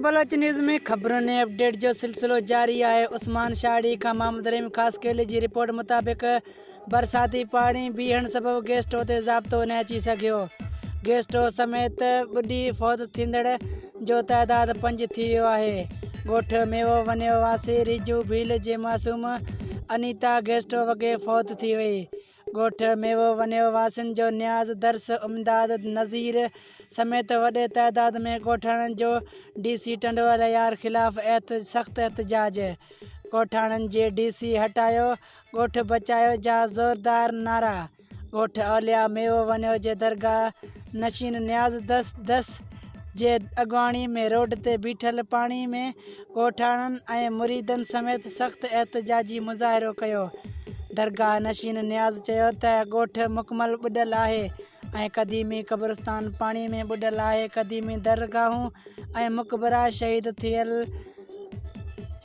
Baloch news ۾ خبرن ۽ update جو سلسلو جاري آهي. عثمان شاهڙي کان محمد رحيم خاصخيلي جي رپورٽ مطابق برساتي پاڻي بيهڻ سبب گيسٽ هائوس تي ضابطو نه اچي سگهيو، گيسٽ هائوس سميت ٻڏي فوت ٿيندڙ جو تعداد پنج ٿي ويو آهي. ڳوٺ ميوو ونيو واسي ريجو ڀيل جي معصوم انيتا گيسٽ هائوس وڳي فوت ٿي وئي. ڳوٺ ميوو ونيو واسين جو نياز درس امداد نظير سميت وڏي تعداد ۾ ڳوٺاڻن جو ڊي سي ٽنڊوالهيار خلاف سخت احتجاج، ڳوٺاڻن جي ڊي سي هٽايو ڳوٺ بچايو جا زوردار نعرا، ڳوٺ اولياء ميوو ونيو جي درگاهه نشين نياز درس جي اڳواڻي ۾ روڊ تي بيٺل پاڻي ۾ ڳوٺاڻن ۽ مريدن سميت سخت احتجاجي مظاهرو ڪيو. درگاهه نشين نياز چيو ته ڳوٺ مڪمل ٻڏل آهي ۽ قديمي قبرستان پاڻي ۾ ٻڏل آهي، قديمي درگاهون ۽ مقبرا شهيد ٿيل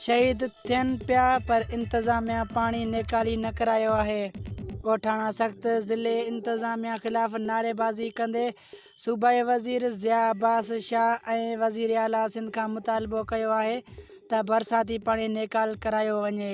شهيد ٿين پيا پر انتظاميا پاڻي نيڪالي نه ڪرايو آهي. ڳوٺاڻا سخت ضلعي انتظاميا خلاف نعريبازي ڪندي صوبائي وزير ضياء عباس شاهه ۽ وزيراعليٰ سنڌ کان مطالبو ڪيو آهي ته برساتي پاڻي نيڪال ڪرايو وڃي.